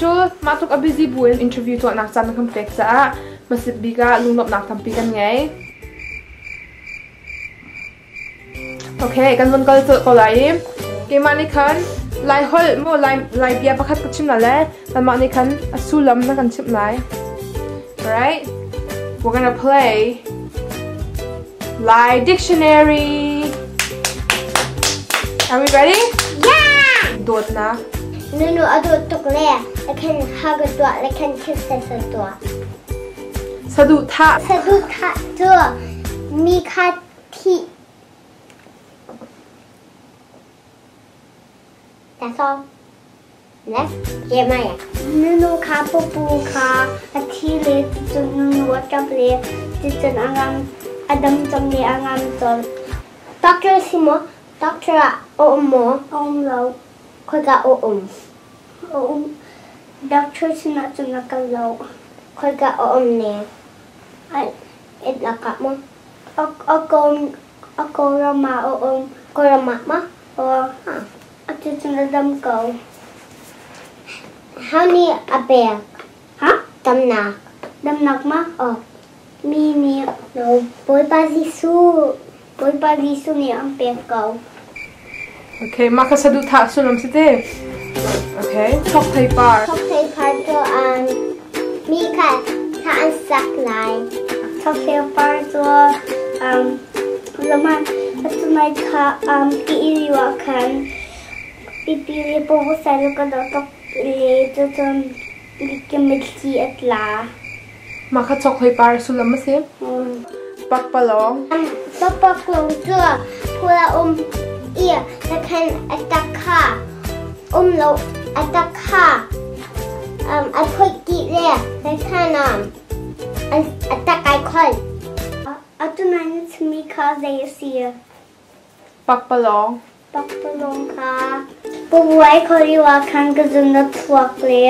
cu mah tluk a busy buin interview tuahnak caan na kan pek caah hmasat bik ah lunglawmhnak tampi kan ngei. Okay, kan vun kal colh ko lai i keimah nih khan Lai holh maw Lai, Lai bia pakhat ka chim la le nangmah nih khan a sullam na kan chimh lai. Alright? We're gonna play Lai Dictionary. Are we ready? Yeah! Dawtnak. Nunu a dawt tuk le a khan haga tuah le khan thil sa tuah. Saduhthah. Saduhthah cu mi kha thih. That's all. Next, Jeremiah. Nunu kha pupu kha a thi le cucun nunu a ṭap le cucun a ngam a dam cang le a ngam colh. Doctor si maw? Doctor ah a um maw? A um lo. Khoika a um? A um. Doctor sinah cun a kal lo. Khoika a um ne? A inn ah maw? A Kawlram ah a um. Kawlram ah maw? Atu cun a dam ko. How nih a pek? Ha? Damnak. Damnak ma? Oh. Mi nih no Bawipa Jesuh Bawipa Jesuh nih an pek ko. Okay, mah kha saduhthah sullam si te. Okay, thok thei par. Thok thei par cu an mi kha tha an sak lai. Thok thei par cu Zaman atu kha ti lio ah khan pipi le pawsai le ka dawt tuk le cucun mitthli a tla. Mah kha chokhlei par sullam a si. Pakpalawng. Pakpalawng cu phul a um i khan a tak kha um lo a tak kha a phoih dih le khan a tak ai khol. Atu nai na chimmi kha zei a si? Pakpalawng. Pakpalawng kha pavuai kho ah khan ka zun na chuak le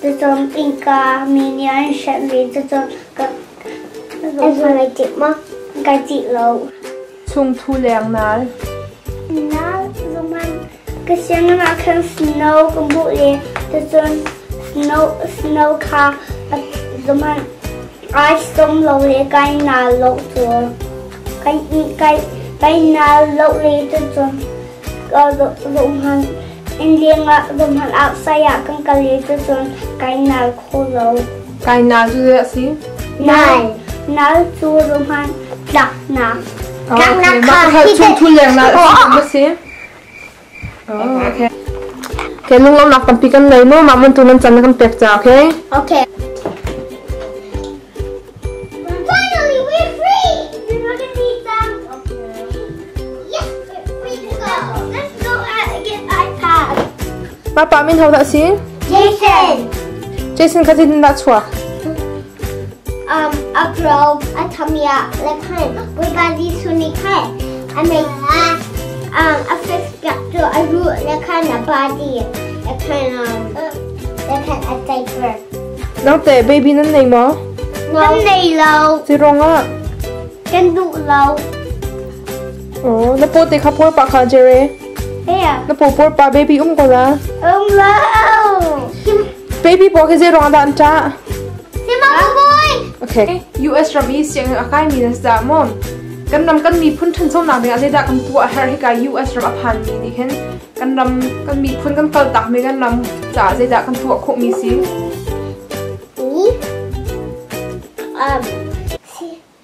cucun innka mi nih an hrenh le cucun ka An ai cih maw? Kai cih lo. Chungthu leng nal. Nal zuman ka sianginn ah khan snow ka hmuh le cucun snow snow kha zuman Ai sawm lo le kai nal lo cu kai nal lo le cucun zohhmanh innleng ah zohhmanh outside ah kan kal i cucun kai nal kho lo. Kai nal cu zei a si? Nal. Nal cu zohhmanh tlaknak. Okay, mah kha chungthu lengnak a si. Oh, okay. Okay, lunglawmnak tampi kan ngei mu. Mah mun tu nan can na kan pek ca, okay? Okay. Finally, we're free! We're gonna meet them. Yes, we're free to go. Let's go get iPad. Papa min ho dah si? Jason! Jason kha zeitin dah chuak? A grow, a tamia, le khan, Bawipa Jesuh nih khan a mei a fix piak cu a ruh le khan a body le khan le khan a diaper. Nangte baby nan nei maw? Kan nei lo. Ci rong ah? Kan duh lo. Oh, na paw te kha por pa kha Jerry. Yeah. Na paw por pa baby um ko la. Um lo. Baby paw khi zei ruang dah an ṭah? Okay. US ram i sianginn a kaimi nan si dah maw? Kan ram kan miphun ṭhanchonak ding ah zeidah kan tuah a herh hika US ram a phanmi nih hin kan ram kan miphun kan kaltakmi kan ram caah zeidah kan tuah khawhmi si?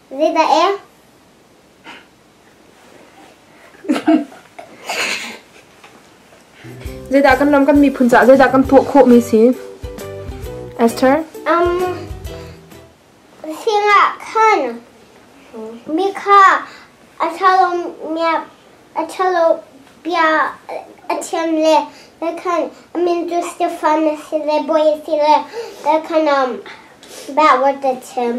Mi zeidah e? Zeidah kan ram kan miphun caah zeidah kan tuah khawhmi si? Esther? Singah khan mi kha a ṭhalo a ṭhalo bia a thiam le le khan a min cu Stefan a si le bawi a si le le khan bad word a chim.